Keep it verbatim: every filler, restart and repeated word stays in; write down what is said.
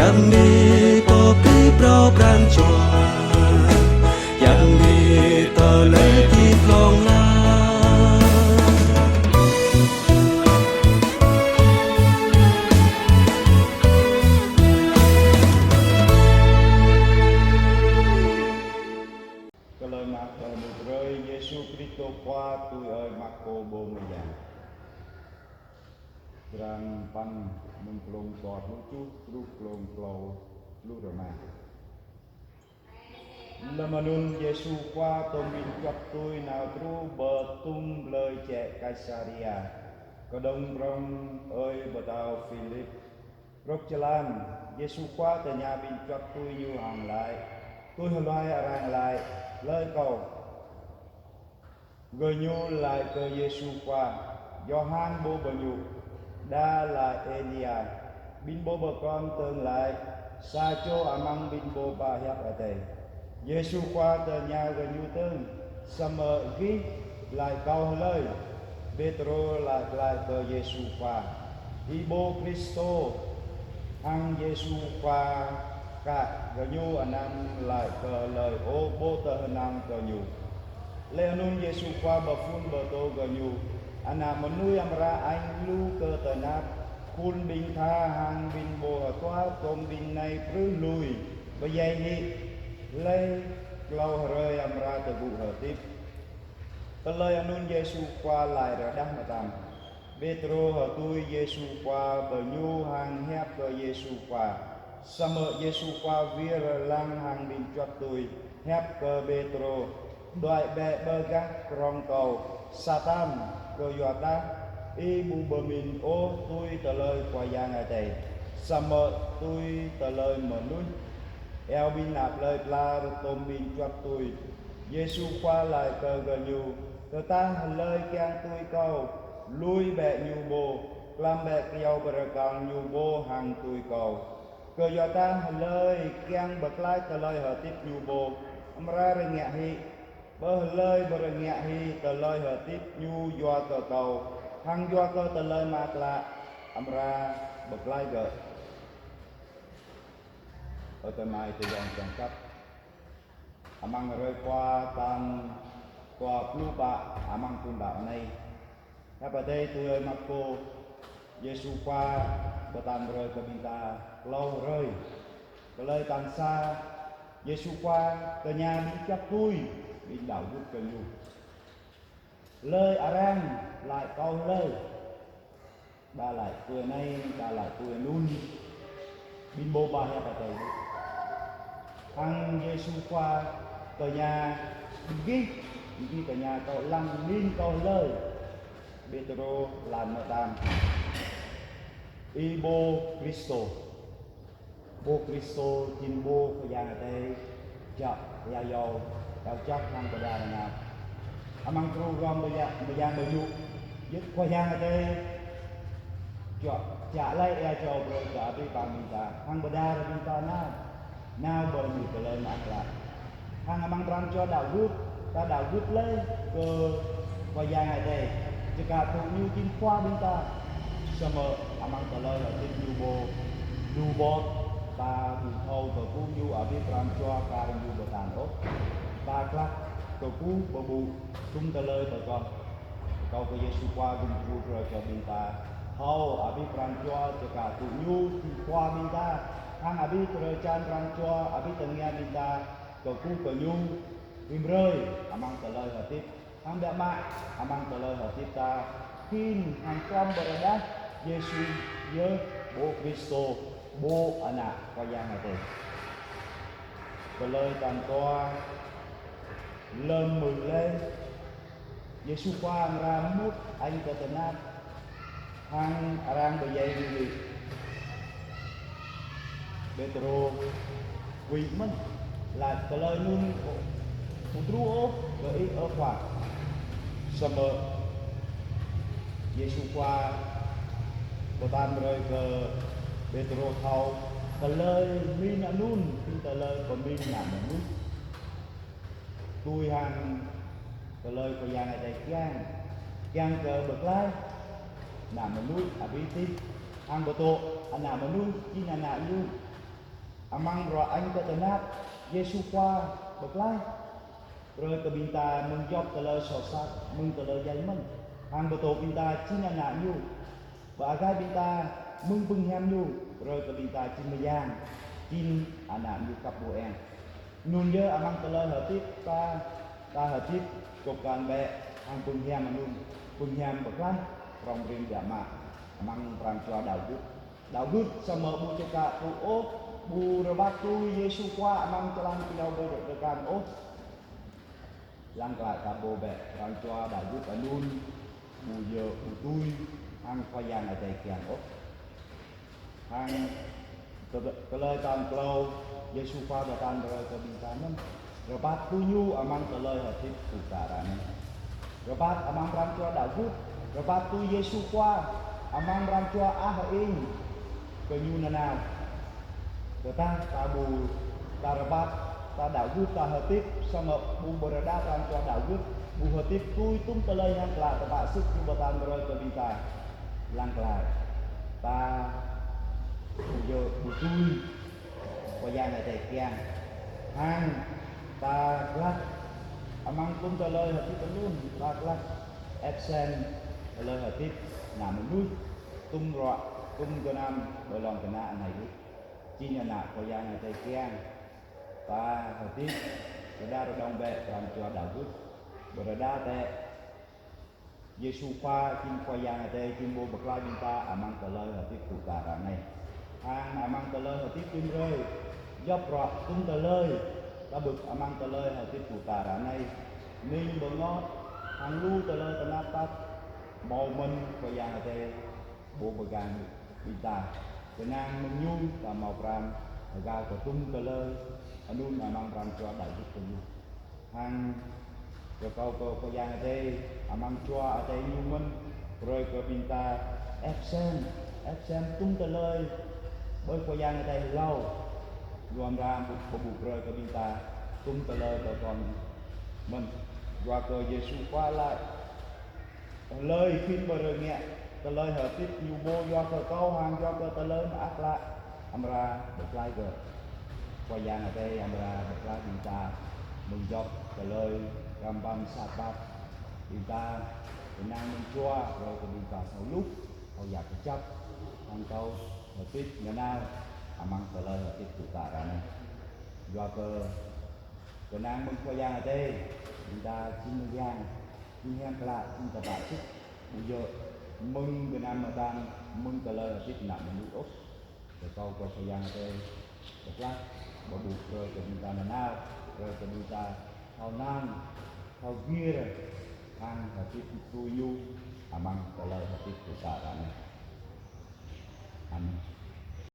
Yang ni pơpĭ phrâo pran jua, yang ni tơlơi hơdip hlŏng lar. Tơlơi mơak klă mơ̆ng Yêsu Kristô Khua tui ơi Markô pô mơyang. Črăn păn, mơ̆ng klông dua pluh tơjuh truh klông klâo pluh rơma. Lơm anŭn Yêsu Khua tôm ƀing čuăt tui nao truh pơ tŭm plơi jĕ Kaisaria, kơđông prŏng ơi pơtao Philip. Rŏk jơlan, Yêsu Khua tơña ƀing čuăt tui Ñu hăng laĭ: Tui hơlơi arăng laĭ hlơi Kâo? Gơñu laĭ kơ Yêsu Khua: Yôhan pô pơñu, đa laĭ Êlia, ƀing pô pơkŏn dơ̆ng laĭ sa čô amăng ƀing pô ba hiăp Adai. Yêsu Khua tơña gơñu dơ̆ng: Samơ̆ gih laĭ Kâo hlơi? Pêtrô laĭ glaĭ kơ Yêsu Khua: Ih pô Kristô. Hăng Yêsu Khua kă gơñu anăm laĭ kơ hlơi ôh pô tơhơnal kơ Ñu. Laih anŭn Yêsu Khua pơphun pơtô gơñu: Ană mơnuih amra añ lu kơ tơnap, khul ƀing tha hăng ƀing pô hơtua tôm ƀing nai prưh lui, pơdjai hĭ, laih klâo hrơi amra tơgŭ hơdip. Tơlơi anŭn Yêsu Khua laĭ rơđah mơtam. Pêtrô hơtui Yêsu Khua pơñu hăng hiăp kơ Yêsu Khua. Samơ̆ Yêsu Khua wir lăng hăng ƀing čuăt tui, hiăp kơ Pêtrô: Đuaĭ bĕ pơ gah prŏng Kâo, Satan, kơyua dah ih ƀu pơmĭn ôh tui tơlơi Khua Yang Adai, samơ̆ tui tơlơi mơnuih. Iâu ƀing ană plơi pla tôm ƀing čuăt tui, Yêsu Khua laĭ kơ gơñu: Tơdah hlơi kiăng tui Kâo, lui bĕ ñu pô, klăm bĕ kyâo bơrơkal ñu pô hăng tui Kâo. Kơyua dah hlơi kiăng pơklaih tơlơi hơdip ñu pô, amra rơngiă hĭ. Bơ hlơi pơrơngiă hĭ tơlơi hơdip ñu yua kơ Kâo, hăng yua kơ tơlơi mơak klă, amra pơklaih gơ̆. Ơ adơi amai ayŏng kiăng khăp, amăng hrơi Khua tal dua pluh pă amăng thun đăo anai, hiăp Adai tui ơi Markô, Yêsu Khua pơtă brơi kơ ƀing ta klâo hrơi. Tơlơi tal sa, Yêsu Khua tơña ƀing čuăt tui, ƀing đaŏ gưt kơ Ñu: Hlơi arăng laĭ Kâo hlơi? Đa laĭ tui anai, đa laĭ tui anŭn. Ƀing pô ba hiăp Adai. Hăng Yêsu Khua tơña: Gih, gih tơña Kâo lăng min Kâo hlơi? Pêtrô laĭ mơtam: Ih pô Kristô. Pô Kristô jing pô Khua Yang Adai djă ia yâo, djă čăk hăng pơđar nao. Amăng truh hrŏm mơyang, mơyang pơñu, yua Khua Yang Adai djă, djă laih ia yâo brơi kơ abih bang ƀing ta, hăng pơđar ƀing ta nao, nao pơ anih tơlơi mơak klă. Hăng amăng pran jua đaŏ gưt, ta đaŏ gưt laih kơ Khua Yang Adai, čơkă tŭ Ñu jing Khua ƀing ta. Samơ̆ amăng tơlơi hơdip Ñu pô lu bot, ta ƀu thâo kơkuh Ñu abih pran jua kar Ñu pơtă ôh. Ta klă kơkuh pơpŭ tŭm tơlơi pơkŏn. Kâo kơ Yêsu Khua gum djru brơi kơ ƀing ta thâo abih pran jua čơkă tŭ Ñu jing Khua ƀing ta, hăng abih drơi jan pran jua, abih tơngia ƀing ta kơkuh kơ Ñu, rĭm hrơi amăng tơlơi hơdip, hăng biă mă amăng tơlơi hơdip ta, khĭn hăng čăm pơrơđah Yêsu yơh pô Kristô, pô Ană Khua Yang Adai. Tơlơi tal dua, lơm mơ̆ng laih, Yêsu Khua amra mŭt añ kơ tơnap, hăng arăng pơdjai Ñu. Pêtrô huĭ mơ̆n, laĭ: Tơlơi anŭn ƀu truh ôh kơ Ih, ơ Khua. Samơ̆ Yêsu Khua pơtă brơi kơ Pêtrô thâo, tơlơi min anŭn jing tơlơi pơmin ană mơnuih. Tui hăng tơlơi Khua Yang Adai kiăng, kiăng kơ pơklaih ană mơnuih abih tih, hăng pơtô ană mơnuih jing ană Ñu. Amăng bruă añ kơ tơnap, Yêsu Khua pơklaih brơi kơ ƀing ta mơ̆ng djŏp tơlơi soh sat, mơ̆ng tơlơi djai mơ̆n. Hăng pơtô ƀing ta jing ană Ñu. Pơagaih ƀing ta mơ̆ng bơngăt hiam Ñu, brơi kơ ƀing ta jing mơyang, jing ană Ñu khăp ƀu eng. Anŭn yơh amăng tơlơi hơdip ta, ta hơdip čŏk kăn bĕ hăng bơngăt hiam anŭn, bơngăt hiam pơklaih prŏng prin biă mă amăng pran jua đaŏ gưt. Đaŏ gưt samơ̆ ƀu čơkă tŭ ôh, ƀu rơbat tui Yêsu Khua amăng jơlan kơyâo ƀơi rơkơi ôh. Lăng klă ta ƀuh bĕ, pran jua đaŏ gưt anŭn ƀu djơ̆ ƀu tui hăng Khua Yang Adai kiăng ôh. Hăng tơ-, tơlơi tal klâo Yêsu Khua pơtă brơi kơ ƀing ta mơ̆n: rơbat tui Ñu amăng tơlơi hơdip tŭ tă ră anai. Rơbat amăng pran jua đaŏ gưt, rơbat tui Yêsu Khua amăng pran jua ăh ing kơ Ñu nanao. Tơdah ta ƀu, ta rơbat, ta đaŏ gưt, ta hơdip samơ̆ ƀu pơrơđah pran jua đaŏ gưt, ƀu hơdip tui tum tơlơi hiam klă tơpă sĭt Ñu pơtă brơi kơ ƀing ta, lăng klă ta ƀu djơ̆ ƀu tui Khua Yang Adai kiăng. Hăng ta glăk amăng tum tơlơi hơdip anŭn, ta glăk absen tơlơi hơdip ană mơnuih, tum bruă, tum gơnam ƀơi lŏn tơnah anai đôč. Jing ană Khua Yang Adai kiăng, ta hơdip rơđah rơđông bĕ pran jua đaŏ gưt, pơrơđah bĕ Yêsu Khua jing Khua Yang Adai, jing Pô pơklaih ƀing ta amăng tơlơi hơdip tŭ tă ră anai. Hăng amăng tơlơi hơdip rĭm hrơi, djŏp bruă tum tơlơi ta bưp amăng tơlơi hơdip tŭ tă ră anai, ning bơngot hăng lu tơlơi tơnap tap, hmâo mơ̆n Khua Yang Adai pô pơgang ƀing ta. Kơnang mơ̆ng Ñu ta hmâo pran hơgao kơ tum tơlơi anŭn amăng pran jua đaŏ gưt kơ Ñu. Hăng rơkâo kơ Khua Yang Adai amăng jua Adai Ñu mơ̆n brơi kơ ƀing ta absen, absen tum tơlơi ƀơi Khua Yang Adai hlâo, lŏm ram ƀu, ƀu brơi kơ ƀing ta tum tơlơi pơkŏn mơ̆n. Yua kơ Yêsu Khua laĭ: Hlơi khĭn pơrơngiă tơlơi hơdip ñu pô yua kơ Kâo hăng yua kơ tơlơi mơak klă, amra pơklaih gơ̆. Khua Yang Adai amra pơklaih ƀing ta mơ̆ng djŏp tơlơi răm păm sat pap. Ƀing ta kơnang mơ̆ng jua brơi kơ ƀing ta thâo hluh, thâo djă̱ kơjăp, hăng thâo hơdip nanao amăng tơlơi hơdip tŭ tă ră anai. Yua kơ kơnang mơ̆ng Khua Yang Adai, ƀing ta jing mơyang, jing hiam klă, jing tơpă sĭt, ƀu djơ̆ mơ̆ng gơnam mơtam, mơ̆ng tơlơi hơdip ană mơnuih ôh. Rơkâo kơ Khua Yang Adai pơklaih, pơƀuh brơi kơ ƀing ta nanao, brơi kơ ƀing ta thâo năng, thâo gir, hăng hơdip tui Ñu amăng tơlơi hơdip tŭ tă ră anai. Amen.